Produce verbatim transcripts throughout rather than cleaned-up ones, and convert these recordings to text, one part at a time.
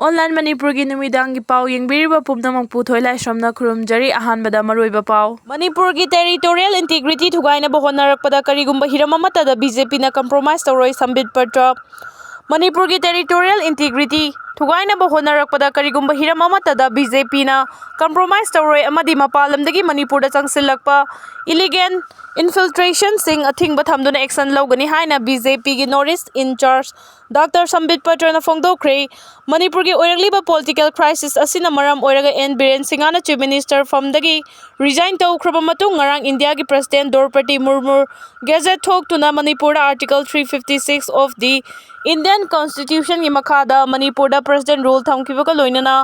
Online ꯃꯅꯤꯄꯨꯔꯒꯤ ꯅꯨꯃꯤꯗꯥꯡꯒꯤ ꯄꯥꯎ ꯌꯦꯡꯕꯤꯔꯤꯕ ꯄꯨꯝꯅꯃꯛꯄꯨ ꯊꯣꯏꯂꯥꯏꯁ꯭ꯔꯝꯅ ꯈꯨꯔꯨꯝꯖꯔꯤ꯫ ꯑꯍꯥꯟꯕꯗ ꯃꯔꯨꯑꯣꯏꯕ ꯄꯥꯎ꯫ ꯃꯅꯤꯄꯨꯔꯒꯤ territorial integrity ꯊꯨꯒꯥꯏꯅꯕ ꯍꯣꯠꯅꯔꯛꯄꯗ ꯀꯔꯤꯒꯨꯝꯕ ꯍꯤꯔꯝ ꯑꯃꯠꯇꯗ BJPꯅ compromise ꯇꯧꯔꯣꯏ, ꯁꯝꯕꯤꯠ ꯄꯇ꯭ꯔ꯫ ꯃꯅꯤꯄꯨꯔꯒꯤ territorial integrity ꯊꯨꯒꯥꯏꯅꯕ ꯍꯣꯠꯅꯔꯛꯄꯗ ꯀꯔꯤꯒꯨꯝꯕ ꯍꯤꯔꯝ ꯑꯃꯠꯇꯗ BJPꯅ compromise ꯇꯧꯔꯣꯏ ꯑꯃꯗꯤ ꯃꯄꯥꯟ ꯂꯝꯗꯒꯤ ꯃꯅꯤꯄꯨꯔꯗ ꯆꯪꯁꯤꯜꯂꯛꯄ illegal infiltrationꯁꯤꯡ ꯑꯊꯤꯡꯕ ꯊꯝꯗꯨꯅ action ꯂꯧꯒꯅꯤ ꯍꯥꯏꯅ BJPꯒꯤ North East in charge Doctor ꯁꯝꯕꯤꯠ ꯄꯇ꯭ꯔꯅ ꯐꯣꯡꯗꯣꯛꯈ꯭ꯔꯦ꯫ ꯃꯅꯤꯄꯨꯔꯒꯤ ꯑꯣꯏꯔꯛꯂꯤꯕ political crisis ꯑꯁꯤꯅ ꯃꯔꯝ ꯑꯣꯏꯔꯒ ꯑꯦꯟ ꯕꯤꯔꯦꯟ ꯁꯤꯡꯍꯅ Chief Minister ꯐꯝꯗꯒꯤ resign ꯇꯧꯈ꯭ꯔꯕ ꯃꯇꯨꯡ ꯉꯔꯥꯡ ꯏꯟꯗꯤꯌꯥꯒꯤ President ꯗ꯭ꯔꯧꯄꯗꯤ ꯃꯨꯔꯃꯨ gazette ꯊꯣꯛꯇꯨꯅ ꯃꯅꯤꯄꯨꯔꯗ Article three fifty six of the Indian Constitutionꯒꯤ ꯃꯈꯥꯗ ꯃꯅꯤꯄꯨꯔꯗ President rule ꯊꯝꯈꯤꯕꯒ ꯂꯣꯏꯅꯅ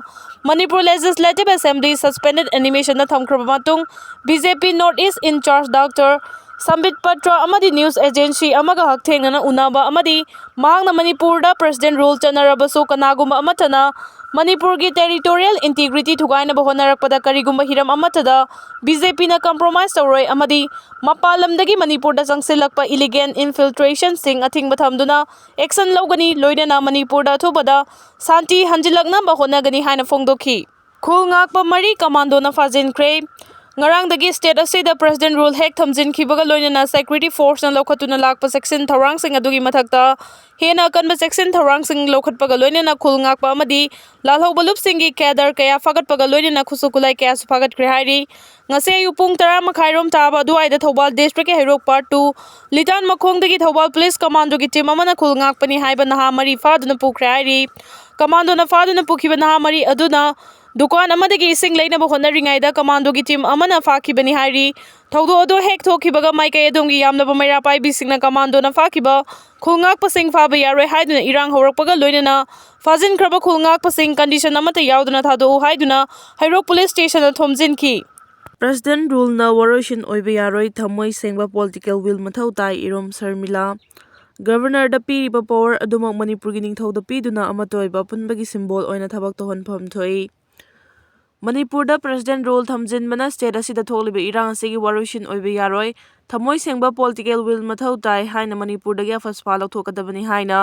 ꯃꯅꯤꯄꯨꯔ Legislative Assembly suspended animationꯗ ꯊꯝꯈ꯭ꯔꯕ ꯃꯇꯨꯡ BJP North East in charge Doctor ꯁꯝꯕꯤꯠ Patra ꯑꯃꯗꯤ news agency ꯑꯃꯒ ꯍꯛꯊꯦꯡꯅꯅ ꯎꯅꯕ ꯑꯃꯗꯤ ꯃꯍꯥꯛꯅ ꯃꯅꯤꯄꯨꯔꯗ President rule ꯆꯠꯅꯔꯕꯁꯨ ꯀꯅꯥꯒꯨꯝꯕ ꯑꯃꯠꯇꯅ ꯃꯅꯤꯄꯨꯔꯒꯤ territorial integrity ꯊꯨꯒꯥꯏꯅꯕ ꯍꯣꯠꯅꯔꯛꯄꯗ ꯀꯔꯤꯒꯨꯝꯕ ꯍꯤꯔꯝ ꯑꯃꯠꯇꯗ BJPꯅ compromise ꯇꯧꯔꯣꯏ ꯑꯃꯗꯤ ꯃꯄꯥꯟ ꯂꯝꯗꯒꯤ ꯃꯅꯤꯄꯨꯔꯗ ꯆꯪꯁꯤꯜꯂꯛꯄ illegal infiltrationꯁꯤꯡ ꯑꯊꯤꯡꯕ ꯊꯝꯗꯨꯅ action ꯂꯧꯒꯅꯤ, ꯂꯣꯏꯅꯅ ꯃꯅꯤꯄꯨꯔꯗ ꯑꯊꯨꯕꯗ ꯁꯥꯟꯇꯤ ꯍꯟꯖꯤꯜꯂꯛꯅꯕ ꯍꯣꯠꯅꯒꯅꯤ ꯍꯥꯏꯅ ꯐꯣꯡꯗꯣꯛꯈꯤ꯫ ꯈꯨꯜ ꯉꯥꯛꯄ ꯃꯔꯤ commandoꯅ ꯐꯥꯖꯤꯟꯈ꯭ꯔꯦ꯫ ꯉꯔꯥꯡꯗꯒꯤ state ꯑꯁꯤꯗ President rule ꯍꯦꯛ ꯊꯝꯖꯤꯟꯈꯤꯕꯒ ꯂꯣꯏꯅꯅ security forceꯅ ꯂꯧꯈꯠꯇꯨꯅ ꯂꯥꯛꯄ ꯆꯦꯛꯁꯤꯟ ꯊꯧꯔꯥꯡꯁꯤꯡ ꯑꯗꯨꯒꯤ ꯃꯊꯛꯇ ꯍꯦꯟꯅ ꯑꯀꯟꯕ ꯆꯦꯛꯁꯤꯟ ꯊꯧꯔꯥꯡꯁꯤꯡ ꯂꯧꯈꯠꯄꯒ ꯂꯣꯏꯅꯅ ꯈꯨꯜ ꯉꯥꯛꯄ ꯑꯃꯗꯤ ꯂꯥꯜꯍꯧꯕ ꯂꯨꯞꯁꯤꯡꯒꯤ cadre ꯀꯌꯥ ꯐꯥꯒꯠꯄꯒ ꯂꯣꯏꯅꯅ ꯈꯨꯠꯁꯨ ꯈꯨꯠꯂꯥꯏ ꯀꯌꯥꯁꯨ ꯐꯥꯒꯠꯈ꯭ꯔꯦ ꯍꯥꯏꯔꯤ꯫ ꯉꯁꯤ ꯑꯌꯨꯛ ꯄꯨꯡ ꯇꯔꯥ ꯃꯈꯥꯏꯔꯣꯝ ꯇꯥꯕ ꯑꯗꯨꯋꯥꯏꯗ ꯊꯧꯕꯥꯜ districtꯀꯤ ꯍꯩꯔꯣꯛ part two ꯂꯤꯇꯥꯟ ꯃꯈꯣꯡꯗꯒꯤ Thoubal police commandoꯒꯤ team ꯑꯃꯅ ꯈꯨꯜ ꯉꯥꯛꯄꯅꯤ ꯍꯥꯏꯕ ꯅꯍꯥ ꯃꯔꯤ ꯐꯥꯗꯨꯅ ꯄꯨꯈ꯭ꯔꯦ ꯍꯥꯏꯔꯤ꯫ Commandoꯅ ꯐꯥꯗꯨꯅ ꯄꯨꯈꯤꯕ ꯅꯍꯥ ꯃꯔꯤ ꯑꯗꯨꯅ ꯗꯨꯀꯥꯟ ꯑꯃꯗꯒꯤ ꯏꯁꯤꯡ ꯂꯩꯅꯕ ꯍꯣꯠꯅꯔꯤꯉꯩꯗ commandoꯒꯤ team ꯑꯃꯅ ꯐꯥꯈꯤꯕꯅꯤ ꯍꯥꯏꯔꯤ꯫ ꯊꯧꯗꯣꯛ ꯑꯗꯨ ꯍꯦꯛ ꯊꯣꯛꯈꯤꯕꯒ ꯃꯥꯏꯀꯩ ꯑꯗꯣꯝꯒꯤ ꯌꯥꯝꯂꯕ ꯃꯩꯔꯥ ꯄꯥꯏꯕꯤꯁꯤꯡꯅ commandoꯅ ꯐꯥꯈꯤꯕ ꯈꯨꯜ ꯉꯥꯛꯄꯁꯤꯡ ꯐꯥꯕ ꯌꯥꯔꯣꯏ ꯍꯥꯏꯗꯨꯅ ꯏꯔꯥꯡ ꯍꯧꯔꯛꯄꯒ ꯂꯣꯏꯅꯅ ꯐꯥꯖꯤꯟꯈ꯭ꯔꯕ ꯈꯨꯜ ꯉꯥꯛꯄꯁꯤꯡ condition ꯑꯃꯠꯇ ꯌꯥꯎꯗꯅ ꯊꯥꯗꯣꯛꯎ ꯍꯥꯏꯗꯨꯅ ꯍꯩꯔꯣꯛ police stationꯗ ꯊꯣꯝꯖꯤꯟꯈꯤ꯫ President ruleꯅ ꯋꯥꯔꯣꯏꯁꯤꯟ ꯑꯣꯏꯕ ꯌꯥꯔꯣꯏ, ꯊꯃꯣꯏ ꯁꯦꯡꯕ political will ꯃꯊꯧ ꯇꯥꯏ, ꯏꯔꯣꯝ ꯁꯔꯃꯤꯂꯥ꯫ Governorꯗ ꯄꯤꯔꯤꯕ power ꯑꯗꯨꯃꯛ ꯃꯅꯤꯄꯨꯔꯒꯤ ꯅꯤꯡꯊꯧꯗ ꯄꯤꯗꯨꯅ ꯑꯃꯠꯇ ꯑꯣꯏꯕ ꯑꯄꯨꯟꯕꯒꯤ symbol ꯑꯣꯏꯅ ꯊꯕꯛ ꯇꯧꯍꯟꯐꯝ ꯊꯣꯛꯏ꯫ ꯃꯅꯤꯄꯨꯔꯗ President Rule ꯊꯝꯖꯤꯟꯕꯅ state ꯑꯁꯤꯗ ꯊꯣꯛꯂꯤꯕ ꯏꯔꯥꯡ ꯑꯁꯤꯒꯤ ꯋꯥꯔꯣꯏꯁꯤꯟ ꯑꯣꯏꯕ ꯌꯥꯔꯣꯏ꯫ ꯊꯃꯣꯏ ꯁꯦꯡꯕ political will ꯃꯊꯧ ꯇꯥꯏ ꯍꯥꯏꯅ ꯃꯅꯤꯄꯨꯔꯗꯒꯤ ꯑꯐꯁꯄꯥ ꯂꯧꯊꯣꯛꯀꯗꯕꯅꯤ ꯍꯥꯏꯅ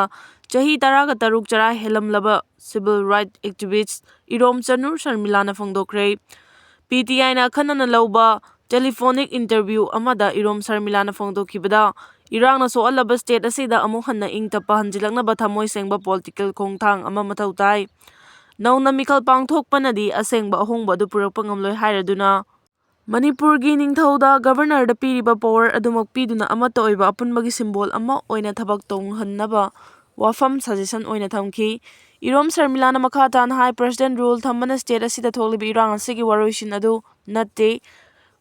ꯆꯍꯤ ꯇꯔꯥꯒ ꯇꯔꯨꯛ ꯆꯔꯥ ꯍꯦꯜꯂꯝꯂꯕ civil right activist ꯏꯔꯣꯝ ꯆꯅꯨ ꯁꯔꯃꯤꯂꯥꯅ ꯐꯣꯡꯗꯣꯛꯈ꯭ꯔꯦ꯫ PTIꯅ ꯑꯈꯟꯅꯅ ꯂꯧꯕ telephonic interview ꯑꯃꯗ ꯏꯔꯣꯝ ꯁꯔꯃꯤꯂꯥꯅ ꯐꯣꯡꯗꯣꯛꯈꯤꯕꯗ, ꯏꯔꯥꯡꯅ ꯁꯣꯛꯍꯜꯂꯕ state ꯑꯁꯤꯗ ꯑꯃꯨꯛ ꯍꯟꯅ ꯏꯪ ꯇꯞꯄ ꯍꯟꯖꯤꯜꯂꯛꯅꯕ ꯊꯃꯣꯏ ꯁꯦꯡꯕ political ꯈꯣꯡꯊꯥꯡ ꯑꯃ ꯃꯊꯧ ꯇꯥꯏ꯫ ꯅꯧꯅ ꯃꯤꯈꯜ ꯄꯥꯡꯊꯣꯛꯄꯅꯗꯤ ꯑꯁꯦꯡꯕ ꯑꯍꯣꯡꯕ ꯑꯗꯨ ꯄꯨꯔꯛꯄ ꯉꯝꯂꯣꯏ ꯍꯥꯏꯔꯗꯨꯅ, ꯃꯅꯤꯄꯨꯔꯒꯤ ꯅꯤꯡꯊꯧꯗ Governorꯗ ꯄꯤꯔꯤꯕ power ꯑꯗꯨꯃꯛ ꯄꯤꯗꯨꯅ ꯑꯃꯠꯇ ꯑꯣꯏꯕ ꯑꯄꯨꯟꯕꯒꯤ symbol ꯑꯃ ꯑꯣꯏꯅ ꯊꯕꯛ ꯇꯧꯍꯟꯅꯕ ꯋꯥꯐꯝ suggestion ꯑꯣꯏꯅ ꯊꯝꯈꯤ꯫ ꯏꯔꯣꯝ ꯁꯔꯃꯤꯂꯥꯅ ꯃꯈꯥ ꯇꯥꯅ ꯍꯥꯏ, President Rule ꯊꯝꯕꯅ state ꯑꯁꯤꯗ ꯊꯣꯛꯂꯤꯕ ꯏꯔꯥꯡ ꯑꯁꯤꯒꯤ ꯋꯥꯔꯣꯏꯁꯤꯟ ꯑꯗꯨ ꯅꯠꯇꯦ꯫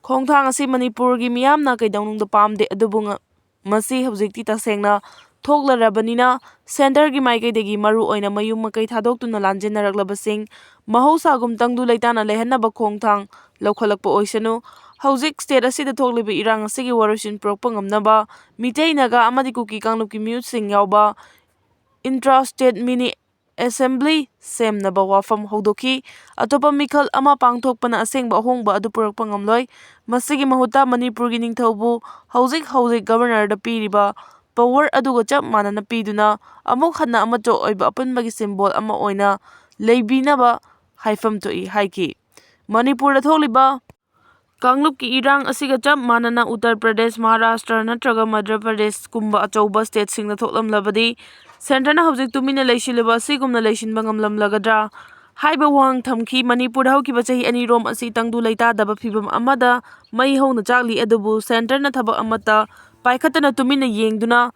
ꯈꯣꯡꯊꯥꯡ ꯑꯁꯤ ꯃꯅꯤꯄꯨꯔꯒꯤ ꯃꯤꯌꯥꯝꯅ ꯀꯩꯗꯧꯅꯨꯡꯗ ꯄꯥꯝꯗꯦ, ꯑꯗꯨꯕꯨ ꯉ-, ꯃꯁꯤ ꯍꯧꯖꯤꯛꯇꯤ ꯇꯁꯦꯡꯅ ꯊꯣꯛꯂꯔꯕꯅꯤꯅ, centreꯒꯤ ꯃꯥꯏꯀꯩꯗꯒꯤ ꯃꯔꯨ ꯑꯣꯏꯅ ꯃꯌꯨꯝ ꯃꯀꯩ ꯊꯥꯗꯣꯛꯇꯨꯅ ꯂꯥꯟꯖꯦꯟꯅꯔꯛꯂꯕꯁꯤꯡ ꯃꯍꯧꯁꯥꯒꯨꯝ ꯇꯪꯗꯨ ꯂꯩꯇꯥꯅ ꯂꯩꯍꯟꯅꯕ ꯈꯣꯡꯊꯥꯡ ꯂꯧꯈꯠꯂꯛꯄ ꯑꯣꯏꯁꯅꯨ꯫ ꯍꯧꯖꯤꯛ state ꯑꯁꯤꯗ ꯊꯣꯛꯂꯤꯕ ꯏꯔꯥꯡ ꯑꯁꯤꯒꯤ ꯋꯥꯔꯣꯏꯁꯤꯟ ꯄꯨꯔꯛꯄ ꯉꯝꯅꯕ ꯃꯤꯇꯩ, ꯅꯥꯒꯥ ꯑꯃꯗꯤ ꯀꯨꯀꯤ ꯀꯥꯡꯂꯨꯞꯀꯤ ꯃꯤꯍꯨꯠꯁꯤꯡ ꯌꯥꯎꯕ intra-state mini assembly ꯁꯦꯝꯅꯕ ꯋꯥꯐꯝ ꯍꯧꯗꯣꯛꯈꯤ꯫ ꯑꯇꯣꯞꯄ ꯃꯤꯈꯜ ꯑꯃ ꯄꯥꯡꯊꯣꯛꯄꯅ ꯑꯁꯦꯡꯕ ꯑꯍꯣꯡꯕ ꯑꯗꯨ ꯄꯨꯔꯛꯄ ꯉꯝꯂꯣꯏ꯫ ꯃꯁꯤꯒꯤ ꯃꯍꯨꯠꯇ ꯃꯅꯤꯄꯨꯔꯒꯤ ꯅꯤꯡꯊꯧꯕꯨ ꯍꯧꯖꯤꯛ ꯍꯧꯖꯤꯛ Governorꯗ ꯄꯤꯔꯤꯕ power ꯑꯗꯨꯒ ꯆꯞ ꯃꯥꯟꯅꯅ ꯄꯤꯗꯨꯅ ꯑꯃꯨꯛ ꯍꯟꯅ ꯑꯃꯠꯇ ꯑꯣꯏꯕ ꯑꯄꯨꯟꯕꯒꯤ symbol ꯑꯃ ꯑꯣꯏꯅ ꯂꯩꯕꯤꯅꯕ ꯍꯥꯏꯐꯝ ꯊꯣꯛꯏ ꯍꯥꯏꯈꯤ꯫ ꯃꯅꯤꯄꯨꯔꯗ ꯊꯣꯛꯂꯤꯕ ꯀꯥꯡꯂꯨꯞꯀꯤ ꯏꯔꯥꯡ ꯑꯁꯤꯒ ꯆꯞ ꯃꯥꯟꯅꯅ ꯎꯠꯇꯔ ꯄ꯭ꯔꯗꯦꯁ, ꯃꯍꯥꯔꯥꯁꯇ꯭ꯔ ꯅꯠꯇ꯭ꯔꯒ ꯃꯙ꯭ꯌ ꯄ꯭ꯔꯗꯦꯁꯀꯨꯝꯕ ꯑꯆꯧꯕ stateꯁꯤꯡꯗ ꯊꯣꯛꯂꯝꯂꯕꯗꯤ, centreꯅ ꯍꯧꯖꯤꯛ ꯇꯨꯃꯤꯟꯅ ꯂꯩꯁꯤꯜꯂꯤꯕ ꯑꯁꯤꯒꯨꯝꯅ ꯂꯩꯁꯤꯟꯕ ꯉꯝꯂꯝꯂꯒꯗ꯭ꯔꯥ ꯍꯥꯏꯕ ꯋꯥꯍꯪ ꯊꯝꯈꯤ꯫ ꯃꯅꯤꯄꯨꯔꯗ ꯍꯧꯈꯤꯕ ꯆꯍꯤ ꯑꯅꯤꯔꯣꯝ ꯑꯁꯤ ꯇꯪꯗꯨ ꯂꯩꯇꯥꯗꯕ ꯐꯤꯚꯝ ꯑꯃꯗ ꯃꯩ ꯍꯧꯅ ꯆꯥꯛꯂꯤ, ꯑꯗꯨꯕꯨ centreꯅ ꯊꯕꯛ ꯑꯃꯠꯇ ꯄꯥꯏꯈꯠꯇꯅ ꯇꯨꯃꯤꯟꯅ ꯌꯦꯡꯗꯨꯅ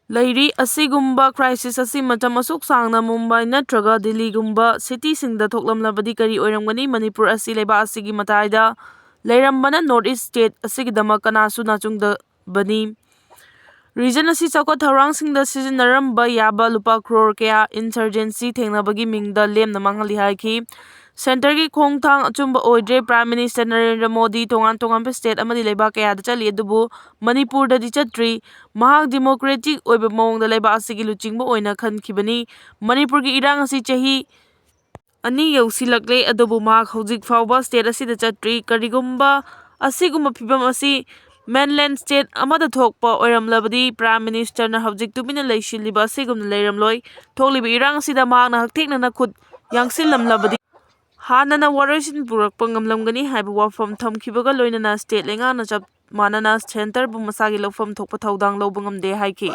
ꯂꯩꯔꯤ꯫ ꯑꯁꯤꯒꯨꯝꯕ crisis ꯑꯁꯤ ꯃꯇꯝ ꯑꯁꯨꯛ ꯁꯥꯡꯅ ꯃꯨꯝꯕꯥꯏ ꯅꯠꯇ꯭ꯔꯒ ꯗꯤꯜꯂꯤꯒꯨꯝꯕ cityꯁꯤꯡꯗ ꯊꯣꯛꯂꯝꯂꯕꯗꯤ ꯀꯔꯤ ꯑꯣꯏꯔꯝꯒꯅꯤ? ꯃꯅꯤꯄꯨꯔ ꯑꯁꯤ ꯂꯩꯕꯥꯛ ꯑꯁꯤꯒꯤ ꯃꯇꯥꯏꯗ ꯂꯩꯔꯝꯕꯅ North East state ꯑꯁꯤꯒꯤꯗꯃꯛ ꯀꯅꯥꯁꯨ ꯅꯥꯆꯨꯡꯗꯕꯅꯤ꯫ Region ꯑꯁꯤ ꯆꯥꯎꯈꯠ ꯊꯧꯔꯥꯡꯁꯤꯡꯗ ꯁꯤꯖꯤꯟꯅꯔꯝꯕ ꯌꯥꯕ ꯂꯨꯄꯥ crore ꯀꯌꯥ insurgency ꯊꯦꯡꯅꯕꯒꯤ ꯃꯤꯡꯗ ꯂꯦꯝꯅ ꯃꯥꯡꯍꯜꯂꯤ ꯍꯥꯏꯈꯤ꯫ Centreꯒꯤ ꯈꯣꯡꯊꯥꯡ ꯑꯆꯨꯝꯕ ꯑꯣꯏꯗ꯭ꯔꯦ꯫ Prime Minister ꯅꯔꯦꯟꯗ꯭ꯔ ꯃꯣꯗꯤ ꯇꯣꯉꯥꯟ ꯇꯣꯉꯥꯟꯕ state ꯑꯃꯗꯤ ꯂꯩꯕꯥꯛ ꯀꯌꯥꯗ ꯆꯠꯂꯤ, ꯑꯗꯨꯕꯨ ꯃꯅꯤꯄꯨꯔꯗꯗꯤ ꯆꯠꯇ꯭ꯔꯤ꯫ ꯃꯍꯥꯛ democratic ꯑꯣꯏꯕ ꯃꯑꯣꯡꯗ ꯂꯩꯕꯥꯛ ꯑꯁꯤꯒꯤ ꯂꯨꯆꯤꯡꯕ ꯑꯣꯏꯅ ꯈꯟꯈꯤꯕꯅꯤ꯫ ꯃꯅꯤꯄꯨꯔꯒꯤ ꯏꯔꯥꯡ ꯑꯁꯤ ꯆꯍꯤ ꯑꯅꯤ ꯌꯧꯁꯤꯜꯂꯛꯂꯦ, ꯑꯗꯨꯕꯨ ꯃꯍꯥꯛ ꯍꯧꯖꯤꯛ ꯐꯥꯎꯕ state ꯑꯁꯤꯗ ꯆꯠꯇ꯭ꯔꯤ꯫ ꯀꯔꯤꯒꯨꯝꯕ ꯑꯁꯤꯒꯨꯝꯕ ꯐꯤꯕꯝ ꯑꯁꯤ mainland state ꯑꯃꯗ ꯊꯣꯛꯄ ꯑꯣꯏꯔꯝꯂꯕꯗꯤ Prime Ministerꯅ ꯍꯧꯖꯤꯛ ꯇꯨꯃꯤꯟꯅ ꯂꯩꯁꯤꯜꯂꯤꯕ ꯑꯁꯤꯒꯨꯝꯅ ꯂꯩꯔꯝꯂꯣꯏ꯫ ꯊꯣꯛꯂꯤꯕ ꯏꯔꯥꯡ ꯑꯁꯤꯗ ꯃꯍꯥꯛꯅ ꯍꯛꯊꯦꯡꯅꯅ ꯈꯨꯠ ꯌꯥꯡꯁꯤꯜꯂꯝꯂꯕꯗꯤ ꯍꯥꯟꯅꯅ ꯋꯥꯔꯣꯏꯁꯤꯟ ꯄꯨꯔꯛꯄ ꯉꯝꯂꯝꯒꯅꯤ ꯍꯥꯏꯕ ꯋꯥꯐꯝ ꯊꯝꯈꯤꯕꯒ ꯂꯣꯏꯅꯅ state ꯂꯩꯉꯥꯛꯅ ꯆꯞ ꯃꯥꯟꯅꯅ centreꯕꯨ ꯃꯁꯥꯒꯤ ꯂꯧꯐꯝ ꯊꯣꯛꯄ ꯊꯧꯗꯥꯡ ꯂꯧꯕ ꯉꯝꯗꯦ ꯍꯥꯏꯈꯤ꯫